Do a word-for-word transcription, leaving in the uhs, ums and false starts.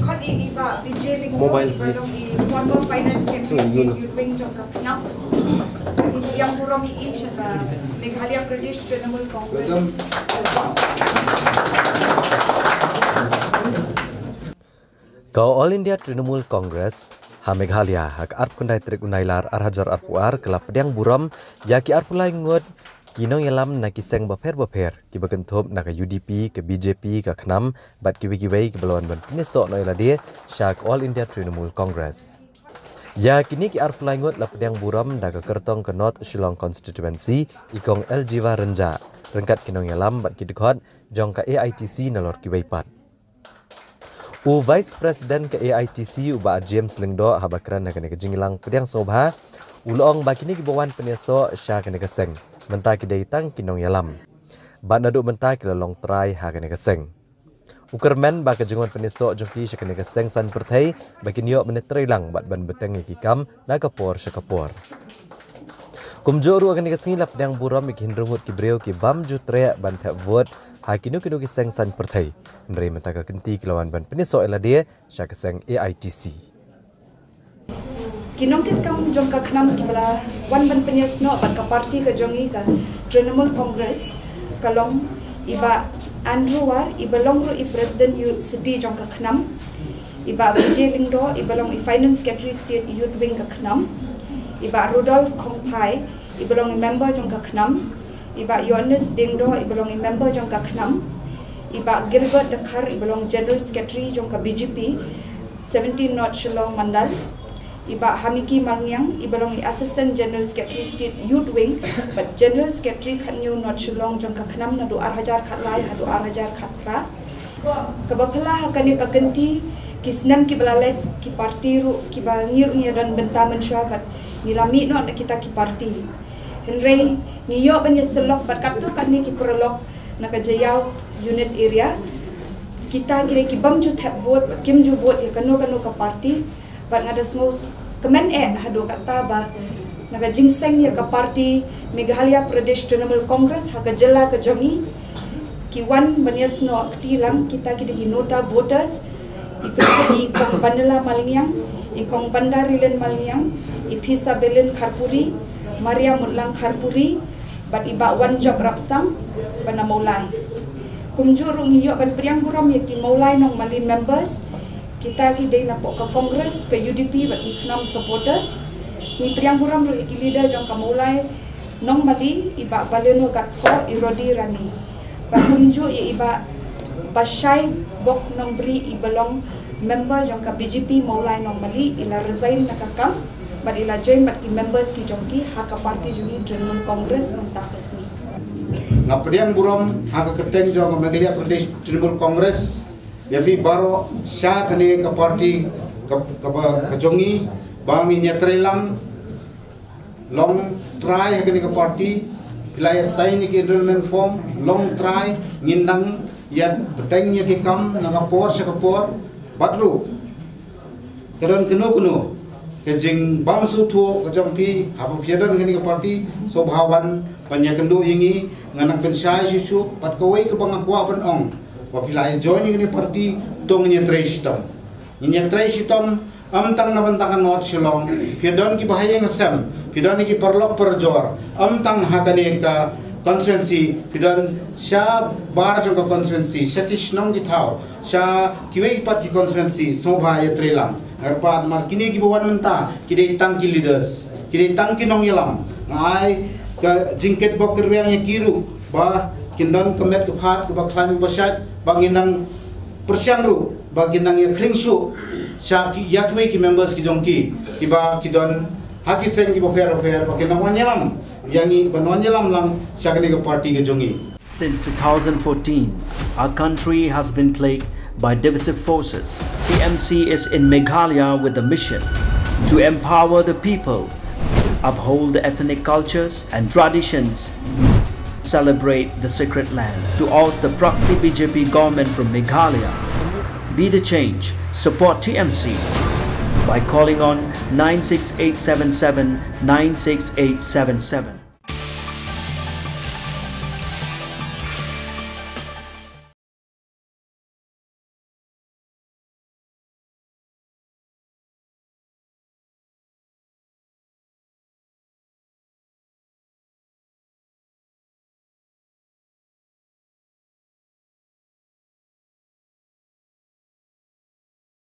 Khot i, i Bah Vijay Lyngdoh, Mobile, i Bah please. Long i former Finance Secretary, State Youth Wing jong ka KHNAM. I pdiang burom ïa i sha ka Meghalaya Pradesh Trinamool Congress. Welcome. Ka All India Trinamool Congress ha Meghalaya ha ka arphew khyndai tarik u Nailar ar hajar arphew ar ka la pdiang burom ïa ki arphew lai ngut ki nongïalam na ki seng bapher bapher kiba kynthup na ka U D P, ka B J P, ka KHNAM bad kiwei kiwei kiba la wan ban pynïasoh noh ïa lade sha ka All India Trinamool Congress. Ïa kine ki arphew lai ngut la pdiang burom da ka kyrtong ka North Shillong Constituency, i Kong L Jiva Rynjah, ryngkat ki nongïalam bad ki dkhot jong ka A I T C nalor kiwei pat. U Vice President ka A I T C, u Bah James Lyngdoh, haba kren ha kane ka jingïalang pdiang sngewbha, u la ong ba kine kiba wan pynïasoh sha kane ka seng mynta ki dei tang ki nongïalam bad naduh mynta ki la long trai ha kane ka seng. U kyrmen ba ka jingwan pynïasoh jong ki sha kane ka seng saiñ pyrthei ba kin ïoh ban ïatreilang bad ban bteng ïa ki kam na ka por sha ka por. Kumjuh ruh ha kane ka sngi la pdiang burom ïa ki hynriew ngut ki briew ki bym ju treh ban thep vote ha kino kino ki seng saiñ pyrthei. Hynrei mynta ka kynti ki la wan ban pynïasoh ïa lade sha ka seng A I T C. Ki nongkitkam jong ka KHNAM kiba la wan ban pynïasnoh bad ka party ka jong i, ka Trinamool Congress, ka long i Bah Andrew War, iba long ruh i President Youth City jong ka KHNAM, i Bah Vijay Lyngdoh, iba long i Finance Secretary State Youth Wing ka KHNAM, i Bah Rudolph Khongphai, iba long i member jong ka KHNAM, i Bah Yohanes Diengdoh, iba long i member jong ka KHNAM, i Bah Gilbert Dkhar, iba long General Secretary jong ka B J P, seventeen North Shillong Mandal, i Bah Hamiki Malngiang, iba long i Assistant General Secretary State Youth Wing bad General Secretary khathynñiew North Shillong jong ka KHNAM naduh ar hajar khatlai haduh ar hajar khatphra. Kaba phylla ha kane ka kynti, ki snem kiba la leit, ki party ruh kiba ngi ruh ngi don bynta mynshuwa bad ngi la mih noh na kita ki party. Hynrei ngi ïoh ban ïasyllok bad katto katne ki paralok na ka Jaïaw Unit Area, kita ki dei ki bym ju thep vote bad kim ju vote ïa kano kano ka party. Bad nga da sngewkmen eh haduh katta ba na ka jingseng ïa ka party Meghalaya Pradesh Trinamool Congress ha ka jylla ka jong i, ki wan ban ïasnoh kti lang, kita ki dei ki nota voters, i kyrteng i Kong Bandala Malngiang, i Kong Bandarilin Malngiang, i Phisabelin Kharpuri, Maria Mutlang Kharpuri, bad i Bah Wanjop Rapsang ba na Mawlai. Kumjuh ruh ngi ïoh ban pdiang burom ïa ki Mawlai Nongmali members, kita ki dei napoh ka Congress, ka U D P bad ki KHNAM supporters. Ngi pdiang burom ruh ïa ki leader jong ka Mawlai Nongmali, i Bah Baleno Gatphoh, i Rodi Rani. Bad kumjuh ïa i Bah Bashai Bok Nongbri, iba long member jong ka B J P Mawlai Nongmali, i la resign na ka kam bad i la join bad ki members ki jong ki ha ka party jong i Trinamool Congress mynta ka sngi. Nga pdiang burom ha ka kyrteng jong ka Meghalaya Pradesh Trinamool Congress ïa phi baroh sha kane ka party ka, ka, ka jong i, ba ngin ïatreilang long trai ha kane ka party. Phi la ïa sign ïa ki enrollment form, long trai, ngin nang ïa bteng ïa ki kam na ka por sha ka por. Bad ruh ka don kano kano ka jingbymsngewthuh ka jong phi haba phi ïa don kane ka party, sngewbha wan ban ïakynduh ïa ngi, ngan nang pynshai shuh shuh. Bad kawei kaba nga kwah ban ong, ba phi la ïa join ïa kane ka party, to ngin ïatrei shitom. Ngin ïatrei shitom, ym tang na bynta ka North Shillong, phi don kiba ha ïing ha sem, phi don ki paralok parajor, ym tang ha kane ka constituency, phi don shabar jong ka constituency, sha ki shnong ki thaw, sha kiwei pat ki constituency, sngewbha ïatreilang. Kyrpad namar kine kiba wan mynta ki dei tang ki leaders, ki dei tang ki nongïalam. Nga ai ka jingkitbok kyrwiang ïa ki ruh ba kin don ka met ka phad kaba khlaiñ ba shait, ba ngin nang pyrshang ruh ba kin nang ïakhring shuh sha ki, ïa kiwei ki members ki jong ki, kiba ki don ha ki seng kiba pher pher, ba kin nang wan ïalam ïa ngi, ban wan ïalam lang sha kane ka party ka jong ngi. Since two thousand fourteen, our country has been plagued by divisive forces. T M C is in Meghalaya with the mission to empower the people, uphold the ethnic cultures and traditions, celebrate the sacred land. To oust the proxy B J P government from Meghalaya, be the change. Support T M C by calling on nine six eight seven seven nine six eight seven seven.